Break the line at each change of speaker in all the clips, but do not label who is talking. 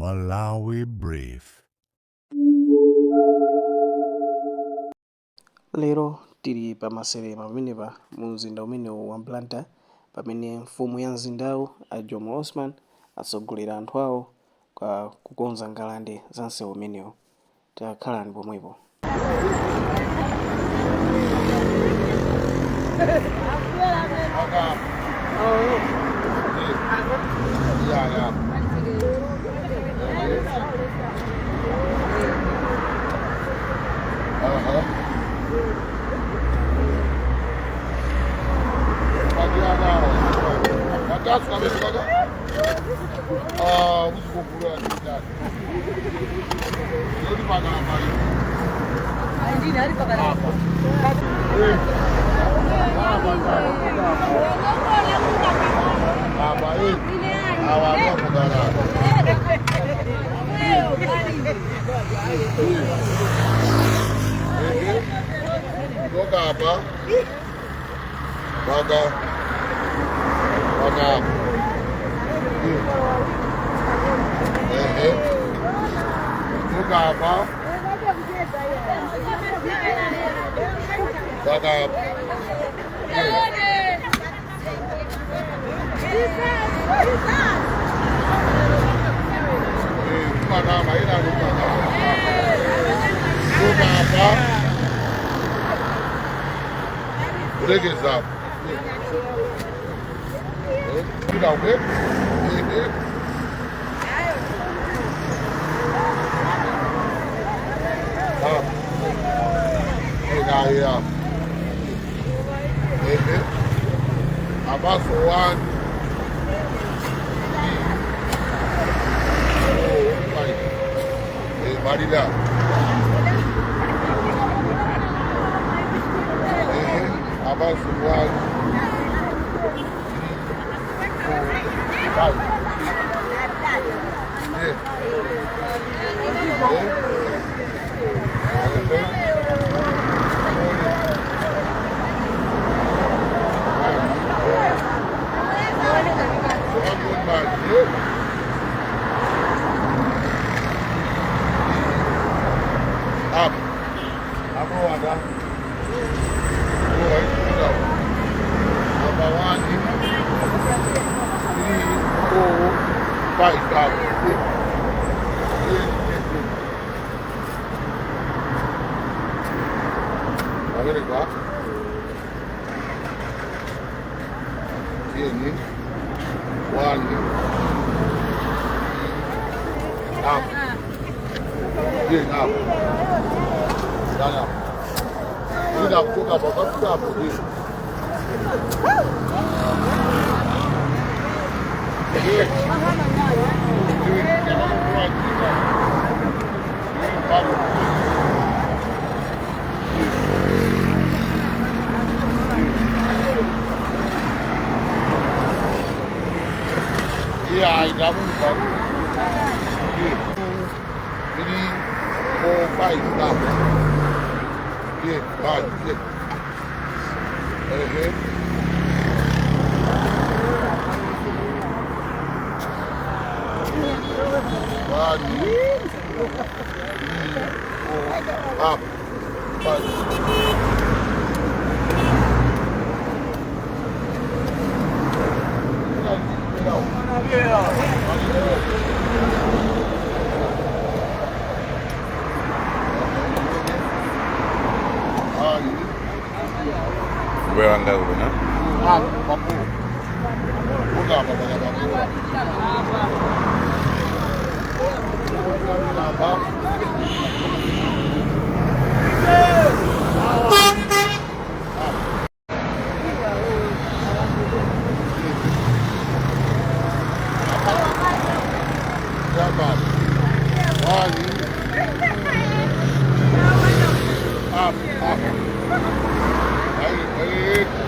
Malawi Brief.
Lero tili pa Maselema pamenepa mu mzinda umenewu wa Blantyre pamene mfumu ya mzindawu a Jomo Osman atsogolera anthu awo kwa kukonza ngalande za msewu umenewu. Takhalani pomwepo.
Kutoka hapa mpaka hapa. Ehe. Kutoka hapa mpaka hapa. Eh, mpaka hapa ila ni mpaka hapa. Kutoka hapa kulegeza hapa. Eh, bila upe. Eh, hapa. Eh, hapa. Eh, abaso 1 3 4 5. Eh, malila. Eh, abaso 1 3 4 5. Eh. Eh. Up. Number 1, 3, 4, 5. Up. America. 10, 1, up. 10 up. Down up. Ila kutoka hapa kafika hapo. Yeah, I got one. 2, 3, 4, 5. Stop. Yeah, 5. Yeah. Uh-huh. 1, 3, 4, up. 5.
Kubera kuno.
Up, papo. Kuda apa papo. Apa? Up. 1, up, up. Hey, hey.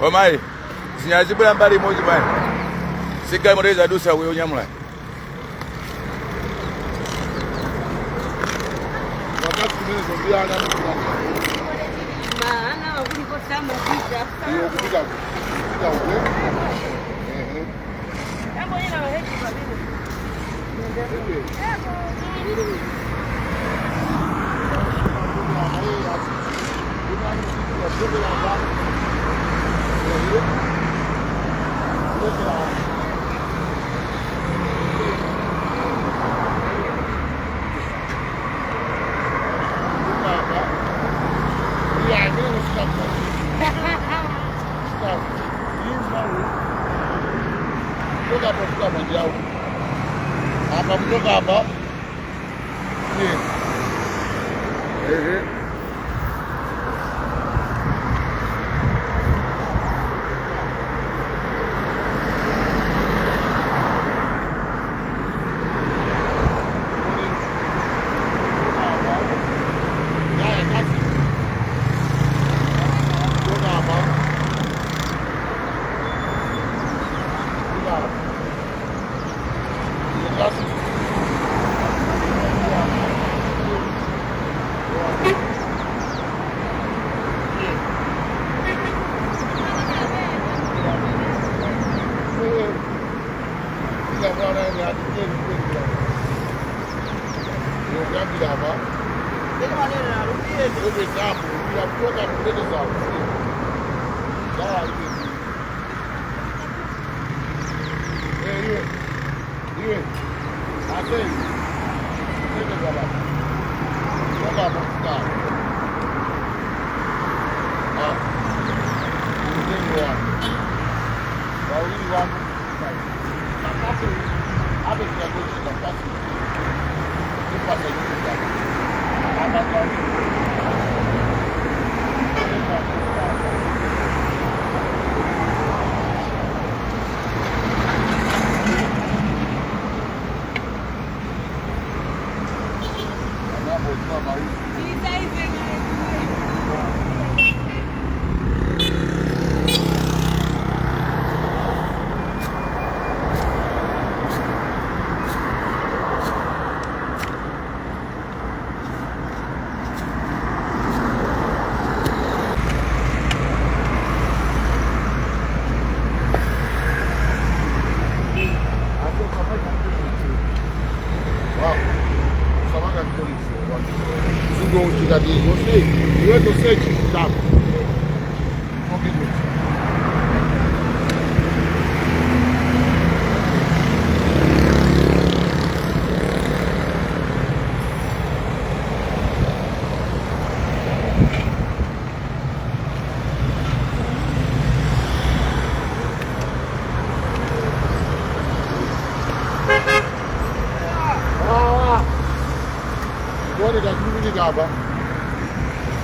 Omai, sinyazibula mbali moja bwana. Sika mreza dusa huyo nyamula.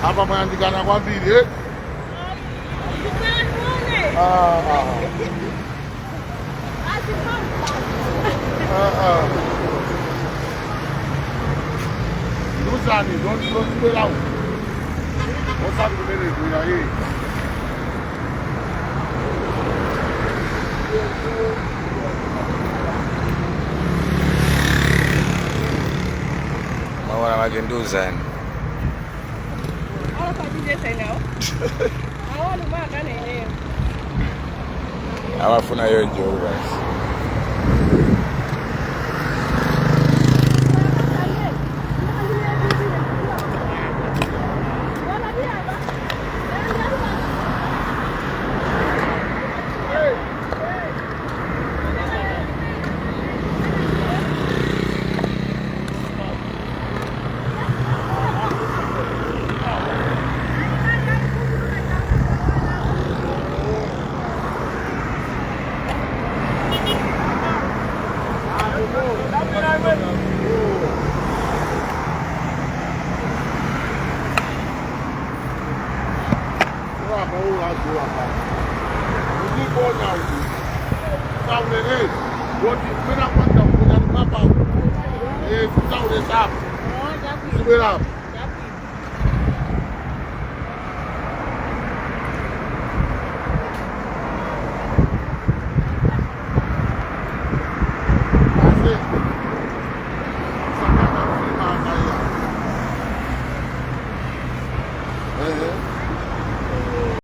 Apa mwayandikana kwambiri eh? Lusani, don't spread out. Osati kumene kuya eh.
Mawana makenduzani. Awafuna yo njoku basi.